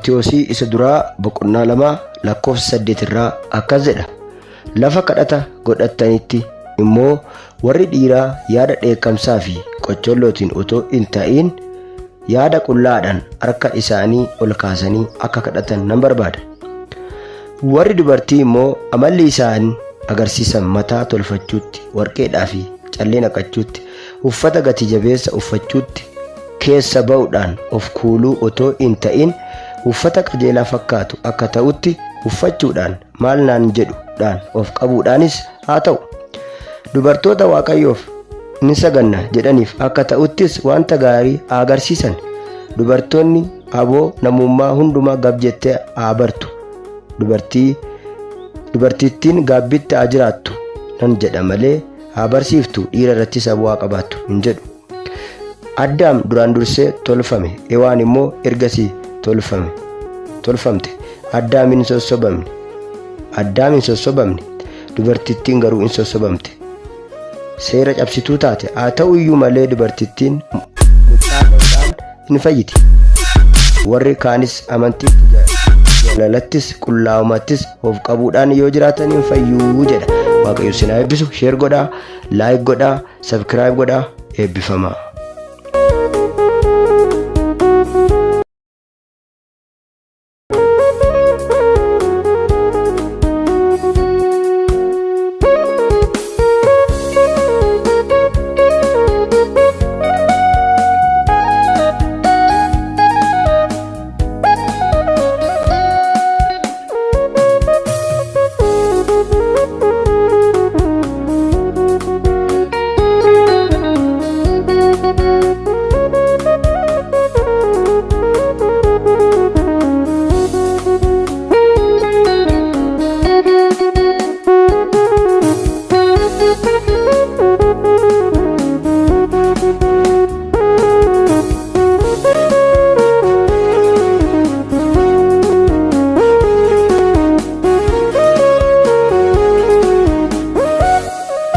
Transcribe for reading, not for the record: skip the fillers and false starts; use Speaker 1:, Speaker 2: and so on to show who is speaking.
Speaker 1: Ximootiyoosii isa duraa boqonnaa 2 lakkoofsa 8 irraa akkas jedha. Lafa kadhata godhattanitti immoo warri dhiiraa yaada dheekkamsaa fi qoccollootiin otoo hin ta'in yaada qullaadhaan harka isaanii ol kaasanii akka kadhatan nan barbaada. Warri dubartii immoo amalli isaan agarsiisan mataa tolfachuutti, warqeedhaa fi callee naqachuutti, uffata gati jabeessa uffachuutti keessa ba'uudhaan of kuuluu otoo hin ta'in uffata qajeelaa fakkaatu akka ta'utti uffachuudhaan maal naan jedhudhaan of qabuudhaanis haa ta'u. Dubartoota Waaqayyoof ni saganna jedhaniif akka ta'uttis wanta gaarii haa agarsiisan. Dubartoonni aboo namummaa hundumaa gab jettee haa bartu. Dubartii dubartittiin gaabbitti haa jiraattu nan jedha malee haa barsiiftu dhiira irrattis aboo haa qabaattu hin jedhu. Addaam duraan dursee tolfame, Hewaan immoo ergasii tolfame, tolfamte. Addaam hin sossobamne. Addaam hin sossobamne, dubartittiin garuu in sossobamte. Seera cabsituu taate, haa ta'u iyyuu malee dubartittiin mucaa da'uudhaan in fayyiti. Warri kaanis amantiitti, jaalalattis, qullaa'umattis of qabuudhaan yoo jiraatan in fayyuu jedha. Waaqayyo isin haa eebbisu. Share godhaa, like godhaa, subscribe godhaa, eebbifamaa.